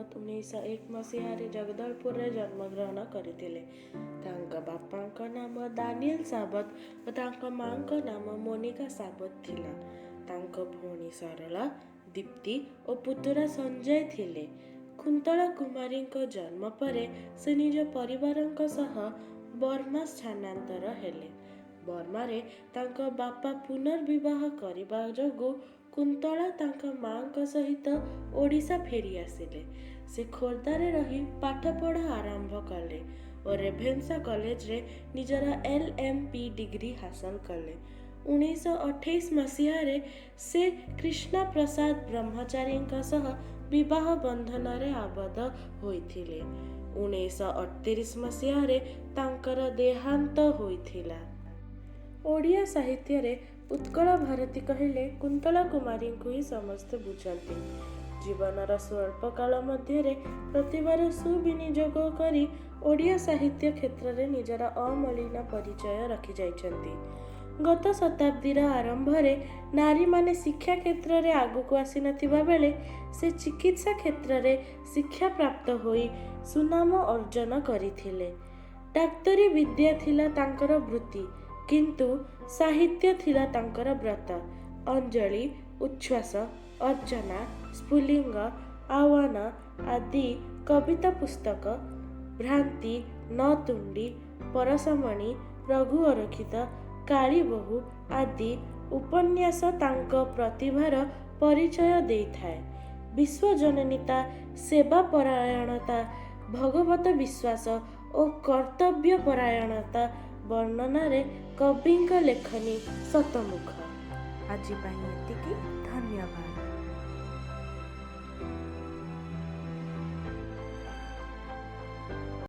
ସାବତ 1901 ମସିହାରେ ଜଗଦଲପୁରରେ ଜନ୍ମଗ୍ରହଣ କରିଥିଲେ। ତାଙ୍କ ବାପାଙ୍କ ନାମ ଦାନିଏଲ ସାବତ ଓ ତାଙ୍କ ମାଙ୍କ ନାମ ମୋନିକା ସାବତ ଥିଲା। ତାଙ୍କ ଭଉଣୀ ସରଳା, ଦୀପ୍ତି ଓ ପୁତୁରା ସଞ୍ଜୟ ଥିଲେ। କୁନ୍ତଳା କୁମାରୀଙ୍କ ଜନ୍ମ ପରେ ସେ ନିଜ ପରିବାରଙ୍କ ସହ ବର୍ମା ସ୍ଥାନାନ୍ତର ହେଲେ। ବର୍ମାରେ ତାଙ୍କ ବାପା ପୁନର୍ବିବାହ କରିବା ଯୋଗୁଁ କୁନ୍ତଳା ତାଙ୍କ ମାଙ୍କ ସହିତ ଓଡ଼ିଶା ଫେରିଆସିଲେ। ସେ ଖୋର୍ଦ୍ଧାରେ ରହି ପାଠପଢ଼ା ଆରମ୍ଭ କଲେ ଓ ରେଭେନ୍ସା କଲେଜରେ ନିଜର ଏଲ୍. ଏମ୍. ପି. ଡିଗ୍ରୀ ହାସଲ କଲେ। 1928 ମସିହାରେ ସେ କୃଷ୍ଣପ୍ରସାଦ ବ୍ରହ୍ମଚାରୀଙ୍କ ସହ ବିବାହ ବନ୍ଧନରେ ଆବଦ୍ଧ ହୋଇଥିଲେ। 1938 ମସିହାରେ ତାଙ୍କର ଦେହାନ୍ତ ହୋଇଥିଲା। ଓଡ଼ିଆ ସାହିତ୍ୟରେ ଉତ୍କଳ ଭାରତୀ କହିଲେ କୁନ୍ତଳା କୁମାରୀଙ୍କୁ ହିଁ ସମସ୍ତେ ବୁଝନ୍ତି। ଜୀବନର ସ୍ୱଳ୍ପ କାଳ ମଧ୍ୟରେ ପ୍ରତିଭାର ସୁବିନିଯୋଗ କରି ଓଡ଼ିଆ ସାହିତ୍ୟ କ୍ଷେତ୍ରରେ ନିଜର ଅମଳିନ ପରିଚୟ ରଖିଯାଇଛନ୍ତି। ଗତ ଶତାବ୍ଦୀର ଆରମ୍ଭରେ ନାରୀମାନେ ଶିକ୍ଷା କ୍ଷେତ୍ରରେ ଆଗକୁ ଆସିନଥିବା ବେଳେ ସେ ଚିକିତ୍ସା କ୍ଷେତ୍ରରେ ଶିକ୍ଷାପ୍ରାପ୍ତ ହୋଇ ସୁନାମ ଅର୍ଜନ କରିଥିଲେ। ଡାକ୍ତରୀ ବିଦ୍ୟା ଥିଲା ତାଙ୍କର ବୃତ୍ତି, କିନ୍ତୁ ସାହିତ୍ୟ ଥିଲା ତାଙ୍କର ବ୍ରତ। ଅଞ୍ଜଳି, ଉଚ୍ଛ୍ୱାସ, ଅର୍ଚ୍ଚନା, ସ୍ଫୁଲିଙ୍ଗ, ଆହ୍ୱାନ ଆଦି କବିତା ପୁସ୍ତକ, ଭ୍ରାନ୍ତି, ନତୁଣ୍ଡି, ପରଶମଣି, ରଘୁ ଅରକ୍ଷିତ, କାଳୀବୋହୂ ଆଦି ଉପନ୍ୟାସ ତାଙ୍କ ପ୍ରତିଭାର ପରିଚୟ ଦେଇଥାଏ। ବିଶ୍ୱଜନୀନତା, ସେବାପରାୟଣତା, ଭଗବତ ବିଶ୍ୱାସ ଓ କର୍ତ୍ତବ୍ୟପରାୟଣତା ବର୍ଣ୍ଣନାରେ କବିଙ୍କ ଲେଖନୀ ଶତମୁଖ। ଆଜି ପାଇଁ ଏତିକି, ଧନ୍ୟବାଦ।